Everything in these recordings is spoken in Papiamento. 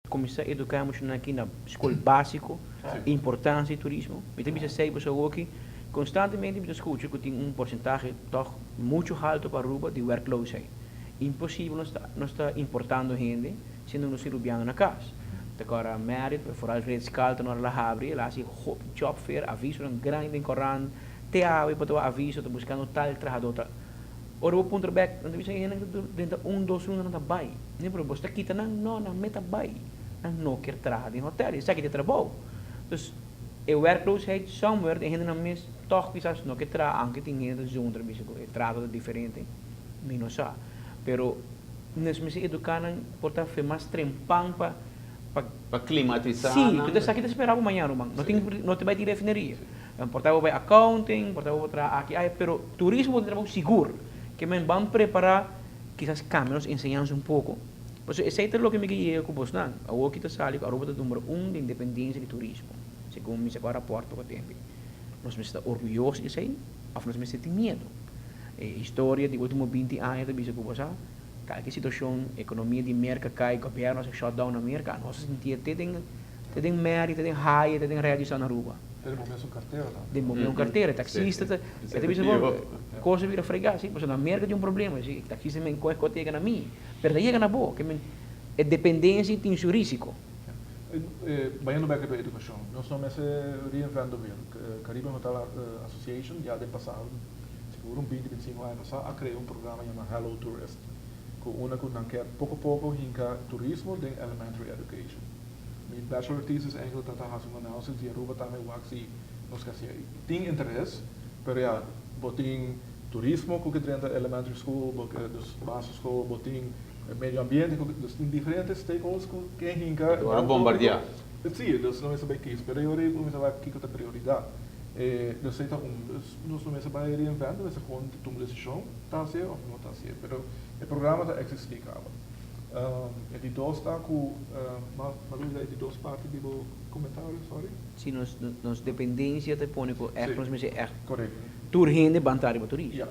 Kuminsá eduká e muchanan aki na skol básiko importansia di turismo. Mi ta bisa esei pasobra awoki konstantemente mi ta skucha ku tin un porsentahe tòg muchu haltu pa Aruba di wèrkloosheid. Imposibel nos ta nos ta importando hende siendo nos tin rubiano na kas. Ta kòrda Marriott, foral Ritz Carlton ora el a habri el a hasi hopi job fair, avisonan grandi den korant, te awe bo ta wak aviso ta buskando tal trahadó tal. Ora bo puntra bek, nan ta bisa e hendenan ta drenta un, dos luna nan ta bai. Mi pero bos ta kita nan? No, nan me ta bai. Nan no kier traha den hotel, esaki ta e trabou. Dus e werkloosheid somewhere e hendenan mes tog kisas no ke traha, aunke tin hende ta zundra bisa ku e trato ta diferente, mi no sa. Pero nos mester eduká nan por ta fe mas trempan pa pa. Pa klimatisá nan. Si, ku esaki ta spera bo mañana ruman. No tin no ta bai tin refineria. Por ta bo bai accounting, por ta bo traha aki aya, pero turismo bo tin trabou sigur. Ke men ban prepara kisas cambia nos enseñansa un poco. Pasobra esey ta loke mi ke yega cu bosnan. Awor ki ta sali cu Aruba ta numero un den dependencia di turismo, segun mi sa cua rapport poco tempo. Nos mester ta orguyoso di esey of nos mester tin miedo? E historia di ultimo 20 aña ta bisa cu bo sa calke situacion, economia di Merca cay, gobierno haci shutdown na Merca, nos a sintié te den Te den Mary, te den Hyatt, te den Radisson Aruba. Te den bo mesun cartera tambe. Den bo mesun cartera. E taxista ta, e ta bisa bo, cos a bira frega, si, pasobra na Merca tin un problema, si, e taxista men coge cos ta yega na mi, pero ta yega na bo, ke men e dependencia tin su risico. Bayendo bek riba educacion, nos no mester reinvent de wiel. Caribbean Hotel Association ya den pasado, sigur un binti, binticinco aña pasa, a crea un programa yama Hello Tourist, cu unda cu nan kier poco poco hinca turismo den elementary education. Mi bachelor thesis eigenlijk ta ta hasi un analysis di Aruba tambe wak si nos ke hasi. Tin interes, pero ya, bo tin turismo ku ke drenta elementary school, bo ke dus basisschool, bo tin medio ambiente ku dus tin diferente stakeholders ku ke hinka. Bo a bombardiá. Si, dus no mester bai kies, pero e ora ei bo mester wak kiko ta prioridat. Dus ei ta un, dus nos no mester bai reinvent, mester gewoon tuma desishon, ta hasié òf no ta hasié, pero e programa ta eksistí kaba. E di dos ta ku, ma lubida e di dos parti di bo komentario, sorry. Si nos nos dependensia ta pone ku ègt nos mester ègt Korekto. Tur hende ban ta riba turismo. Ya.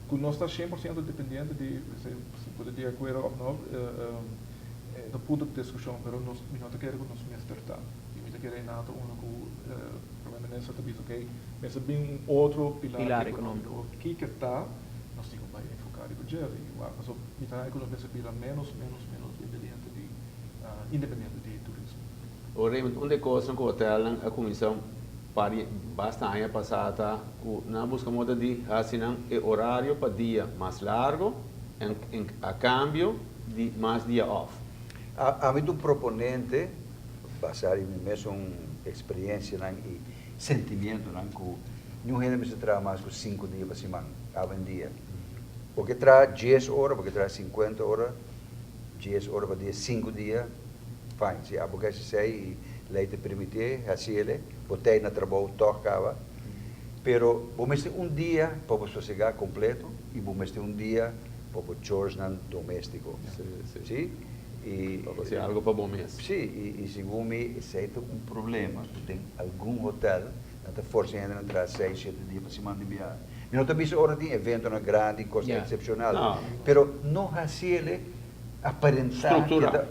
Ku nos ta 100% dependiente di, si bo ta di akuerdo òf no, e ta punto di diskushon, pero nos, mi no ta kere ku nos mester ta. I mi ta kere einan ta unu ku Prome Minister ta bisa, okey, mester bin un otro pilar ekonómiko. Kiko ta? Nos tin ku bai enfoká riba dje i wak pasobra mi ta haña ku nos mester bira ménos ménos ménos dependiente di independiente di turismo. O Raymond, un di e kosnan ku hotelnan a kuminsá un par di basta aña pasá ta ku nan a buska moda di hasi nan e orario pa dia mas largo en a kambio di mas dia òf. Ami ta un proponente, basá riba mi mesun eksperiencianan i sentimientonan ku niun hende mester traha mas ku sinku dia pa siman awendia. Bo ke traha dies ora, bo ke traha sinkuenta ora, dies ora pa dia, sinku dia, fine. Si abo ke hasi esei i lei ta permitié, hasi el'e, bo ta ei na trabou tòg kaba. Pero bo mester un dia pa bo sosegá kompleto i bo mester un dia pa bo choresnan doméstiko. Si? I. Pa bo hasi algu pa bo mes. Si, i segun mi esei ta un problema ku den algun hotel nan ta forsa hende nan traha seis, shete dia pa siman di biaha. Mi no ta bisa ora tin eventonan grandi, kos eksepshonal, pero no hasiele aparentá ke ta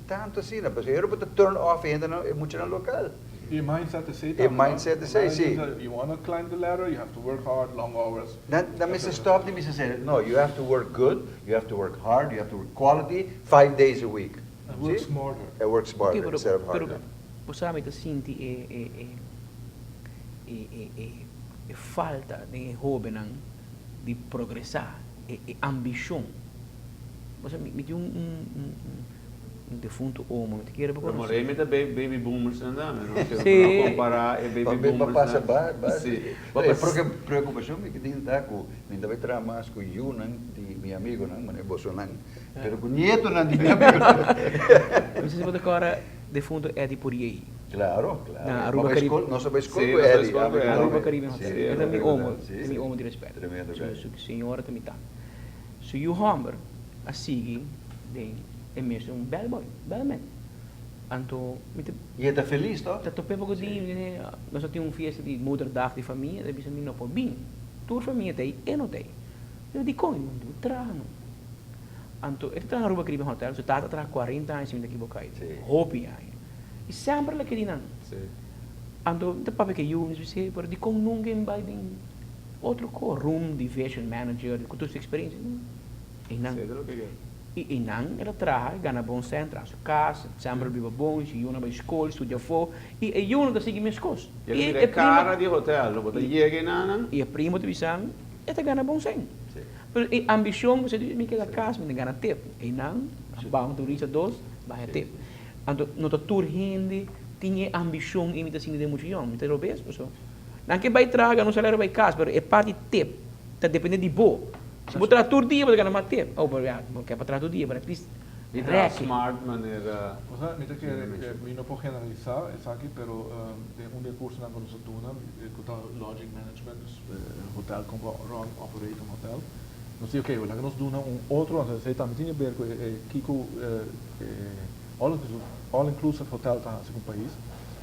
tantu asina, pasobra e ora bo ta turn off e hendenan, e muchanan lokal. E mindset esei tambe. E mindset esei, si. You wanna climb the ladder, you have to work hard, long hours. Nan mester stop di bisa esei. No, you have to work good, you have to work hard, you have to work quality, 5 days a week. And work smarter. And work smarter instead of harder. Pero bo sa mi ta sinti e e e e e e e falta den e hobennan di progresá, e e ambishon. Bo sa mi mi tin un un un un defunto omo, mi ta kere bo Pero konosé. Morey mi ta baby boomers nan tambe, no? Si Sí. no kompará e baby Pa mi boomers pasa nan. ba ba Sí. E preokupashon mi tin ta ku mi ta bai traha mas ku yunan di mi amigonan, manera bosonan, pero ku nietonan di mi amigonan. Mi sa si bo ta kòrda defunto Eddie Pourier. Claro, claro. Na Aruba Caribe. Nos a bai skol ku Eddie. Aruba Caribbean Hotel. E ta mi omo, ta mi omo di respet. Su señora ta mi tata. Su yu hòmber a sigui den e mes un bellboy, bellman. Anto mi ta. I e ta felis to? Ta top'é poko di, nos a tin un fiesta di moederdag di famia, e ta bisa mi no por bin. Tur famia ta ei, e no ta ei. Mi ta dikon? Mi no traha no. Anto, e ta Aruba Caribbean Hotel, su tata traha 40 aña, si mi ta ekivoká. Hopi aña. I semper el a kere nan. Anto, ta papia ku yu, mi bisa, pero dikon nunka e bai den otro ko, room division manager, ku tur su eksperensia. I nan, Sí, loke ke. i nan el a traha, gana bon sèn, traha su kas, semper biba bon, su yunan bai skol, studia afó, i e yunan ta sigui meskos. E ta bira e kara di hotel, no? Bo ta yega einan. I e primo ta bisa, e ta gana bon sèn. Pero e ambishon, bo di, mi keda kas, mi ta gana tip. Einan, baha un turista dos, baha tip. Anto, no ta tur hende tin e ambishon i mi ta sinti den muchu yòn. Mi ta robes, paso nan ke bai traha, gana un salario bai kas, pero e parti tip ta depende di bo. Si bo traha tur dia, bo ta gana mas tip. Oh, pero ya, bo ke pa traha tur dia, pero at least Mi traha rèki. Smart manera. Osea, mi ta kere, mi no por generalisá esaki, pero den un di e kursonan ku nos a duna, ku ta lodging management, dus hotel, kon bo run, operate un hotel, nos di, okay, laga nos duna un otro, anto esei tambe tin di ber ku e kiko e all inclusive hotel ta hasi ku un pais,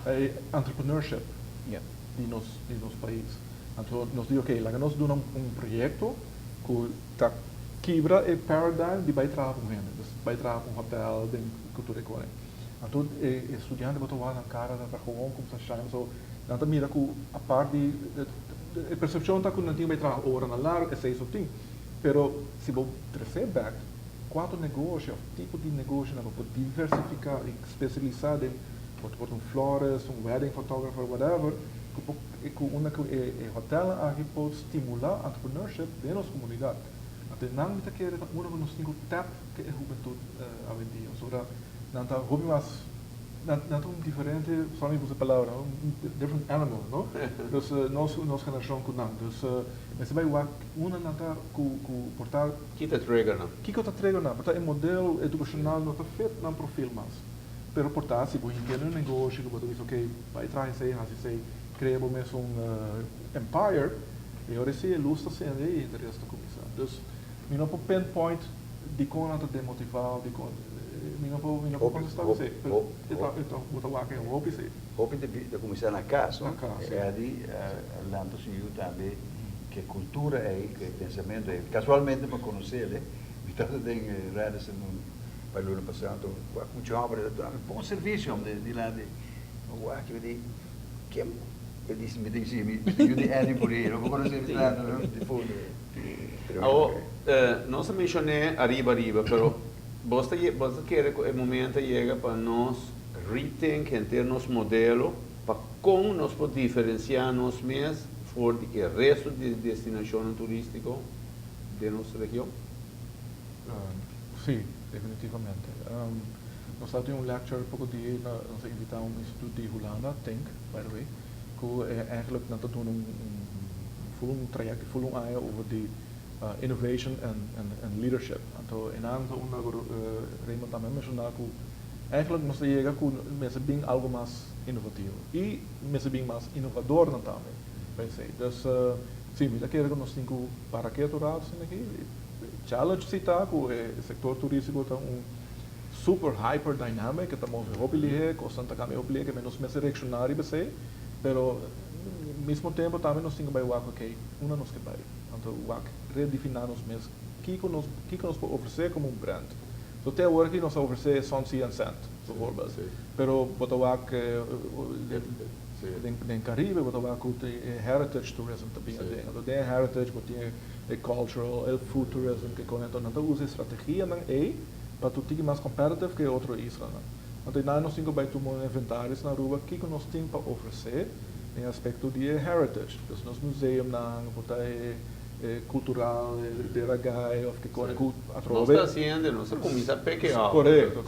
e entrepreneurship di nos pais. Anto nos di, okay, laga nos duna un proyekto ku ta kibra e paradigm di bai traha ku hende, dus bai traha ku un hotel den kultura e kore. Anto e studiante bo ta wak nan kara ta gewoon kuminsá shine, so nan ta mira ku apart di e persepshon ta ku nan tin bai traha oranan largu, esei so tin. Pero si bo trese bèk kuater negoshi òf tipo di negoshinan bo por diversifiká i spesialisá den por ta un florist, un wedding photographer, whatever, ku por ku unda ku e hotelnan aki por stimulá entrepreneurship den nos komunidat. Anto nan mi ta kere ta unda ku nos tin ku tap ku e hubentut awendia. Pasobra nan ta hopi mas, nan ta un diferente, sorry mi usa e palabra, un different animal, no? Dus nos generashon ku nan. Dus mester bai wak unda nan ta ku por ta. Ki ta trigger nan? Kiko ta trigger nan? Por ta e modelo edukashonal no ta fit nan profil mas. Pero por ta si bo hende un negoshi ku bo ta bisa, okay, bai traha esei, hasi esei, krea bo mes un empire, e ora si e lus ta sende i interes ta kuminsá. Dus mi no por pinpoint dikon nan ta demotivá, dikon mi no por kontestá esei, pero e ta bo ta wak e hopi esei. Hopi ta kuminsá na kas, no? Na kas, si. Eddie lanta su yu tambe ku e kultura ei, ku e pensamentu ei. Kasualmente mi a konosé, mi tabata den Radisson un par luna pasá, anto wak mucha hòmber ta duna mi bon servisio dilanti. Wak, mi di, ken? E di, mi di, si, mi yu di Eddie por ei, no por konosé mi dilanti di fondo. Awor, nos a menshoné ariba ariba, pero bo ta kere ku e momento a yega pa nos rethink henter nos modelo pa kon nos por diferensiá nos mes for di e resto di destinashon turístiko di nos region? Si, definitivamente. Nos tabatin un lecture poko dia, nos a invitá un instituto di Hulanda, Think, by the way, ku eigenlijk nan ta duna un full un trayekto, full un aña over di innovation and leadership. Anto, einan ta unda Raymond tambe a menshoná ku eigenlijk nos a yega ku mester bin algu mas inovativo i mester bin mas inovadornan tambe, per se. Dus, si, mi ta kere ku nos tin ku para ketu rato aki. Challenge si ta ku e sektor turístiko ta un super hyper dynamic, ku ta move hopi lihé, kosnan ta kambia hopi lihé, ku nos mester reakshoná riba esei, pero mesmo tempu tambe nos tin ku bai wak, okay, unda nos ke bai. Anto wak redefiná nos mes kiko nos por ofresé komo un brand. So te awor aki nos a ofresé sun, sea and sand, bijvoorbeeld. Pero bo ta wak den Caribe, bo ta wak ku heritage tourism ta bin aden. Anto den heritage bo tin e cultural, e food tourism ku kon, anto nan ta usa e strategianan ei pa tur tiki mas competitive ku otro islanan. Anto einan nos tin ku bai tuma un inventario na Aruba kiko nos tin pa ofresé den aspekto di heritage. Dus nos museumnan, por ta e kultural, Dera Gai òf ku kon ku Nos ta hasiendo, nos a kuminsá pick it up. Korekto.